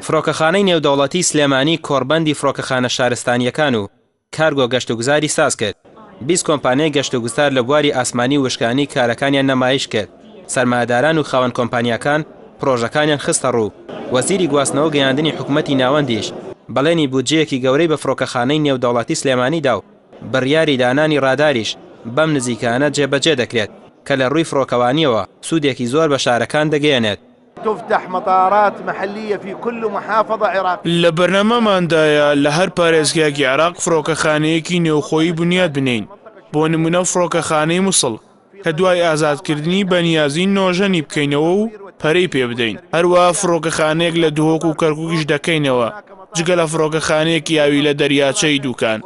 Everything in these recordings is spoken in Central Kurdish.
فڕۆکەخانەی نێودەوڵەتی سلێمانی کۆڕبەندی فڕۆکەخانە شارستانییەکان و کارگۆ گەشتوگوزاری ساز کرد. 20 کۆمپانیای گەشتوگوزار لە بواری ئاسمانی و وشکانی کارەکانیان نەمایش کرد. سەرمایەداران و خاوەن کۆمپانیاکان پڕۆژەکانیان خستەڕوو. وەزیری گواستنەوە و گەیاندنی حکومەتی ناوەندیش بەڵێنی بودجەیەکی گەورەی بە فڕۆکەخانەی نێودەوڵەتی سلێمانی دا و بڕیاری دانانی ڕاداریش بەم نزیکانە جێبەجێ دەکرێت کە لە ڕووی فڕۆکەوانییەوە سوودێکی زۆر بە شارەکان دەگەیەنێت. تفتح مطارات محلیە فی کل محافظە عراقیە. لە بەرنامەماندایە لە هەر پارێزگایەکی عێراق فڕۆکەخانەیەکی نێوخۆیی بنیات بنێین، بۆ نموونە فڕۆکەخانەی موسڵ کە دوای ئازادکردنی بەنیازین نۆژەنی بکەینەوە و پەرەی پێ بدەین، هەروەها فڕۆکەخانەیەک لە دهۆک و کەرکوکیش دەکەینەوە، جگە لە فڕۆکەخانەیەکی ئاوی لە دەریاچەی دوکان.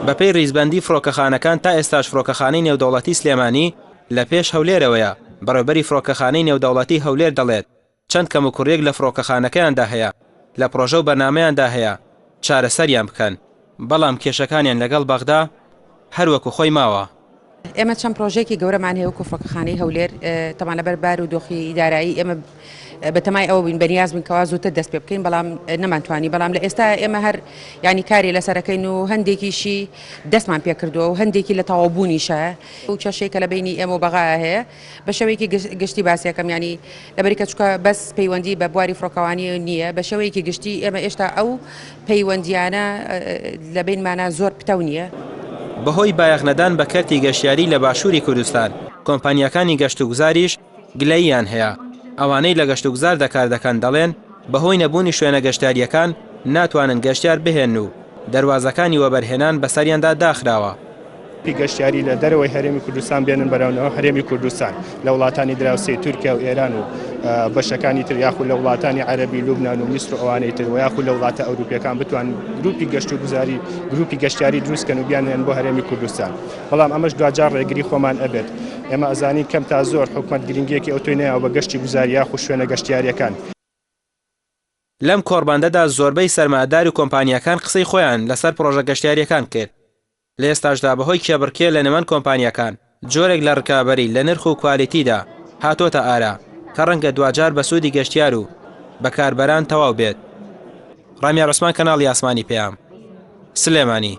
بەپێی ریزبەندی فڕۆکەخانەکان تا ئێستاش فڕۆکەخانەی نێودەوڵەتی سلێمانی لە پێش هەولێرەوەیە، بەڕێوبەری فڕۆکەخانەی نێودەوڵەتی هەولێر دەڵێت، چەند کەموکوڕییەک لە فڕۆکەخانەکەیاندا هەیە، لە پڕۆژە و بەرنامەیاندا هەیە چارەسەریان بکەن، بەڵام کێشەکانیان لەگەڵ بەغدا هەر وەکو خۆی ماوە. ئێمە چەند پرۆژەیەکی گەورەمان هەیە وەکو فڕۆکەخانەی هەولێر، تەبعەن لەبەر بار و دۆخی دارایی ئێمە بەتەمای ئەوە بووین بەنیاز بووین کەوا زووتر دەست پێ بکەین، بەڵام نەمانتوانی، بەڵام لە ئێستا ئێمە هەر یانی کاری لەسەرەکەین و هەندێکیشی دەستمان پێ کردووە و هەندێکی لە تەواوبوونیشە. ئەو کێشەی کە لە بەینی ئێمە و بەغایا هەیە بە شێوەیەکی گشتی باسی ئەکەم یانی لەبەری کە چونکە بەس پەیوەندی بە بواری فڕۆکەوانی نییە بە شێوەیەکی گشتی ئێمە ئێشتا ئەو پەیوەندیانە لە بەینمانا زۆر پتەو نییە. بەهۆی بایەخنەدان بە کەرتی گەشتیاری لە باشووری کوردستان، کۆمپانیاکانی گەشتوگوزاریش گلەییان هەیە. ئەوانەی لە گەشتوگوزاردا کار دەکەن دەڵێن، بەهۆی نەبوونی شوێنە گەشتیارییەکان ناتوانن گەشتیار بهێنن و دەروازەکانی وەبەرهێنان بەسەریاندا داخراوە. گەشتیاری لە دەرەوەی هەرێمی کوردستان بێنن بەرەو ناو هەرێمی کوردستان لە وڵاتانی دراوسێی تورکیا و ئێران و بەشەکانی تر یاخود لە وڵاتانی عەرەبی لوبنان و میسر و ئەوانەی تر و یاخود لە وڵاتە ئەوروپیەکان بتوان گروپی گەشت و گوزاری گروپی گەشتیاری دروستکەن و بیانهێنن بۆ هەرێمی کوردستان بەڵام ئەمەش دواجار ڕێگری خۆمان ئەبێت ئێمە ئەزانین کەم تا زۆر حکومەت گرنگیەکی ئەوتۆی نەیاوە بە گەشتی گوزاری یاخود شوێنە گەشتیاریەکان. لەم کۆڕبەندەدا زۆربەی سەرمایەدار و کۆمپانیاکان قسەی خۆیان لەسەر پڕۆژە گەشتیارییەکان کرد. لە ئێستاشدا بەهۆی کێبڕکێ لە نێوان کۆمپانیاکان، جۆرێک لە ڕکابەری لە نرخ و کوالیتیدا هاتۆتە ئارا، کە ڕەنگە دواجار بە سوودی گەشتیار و بەکاربەران تەواو بێت. ڕامیار عوسمان کەناڵی ئاسمانی پەیام، سلێمانی.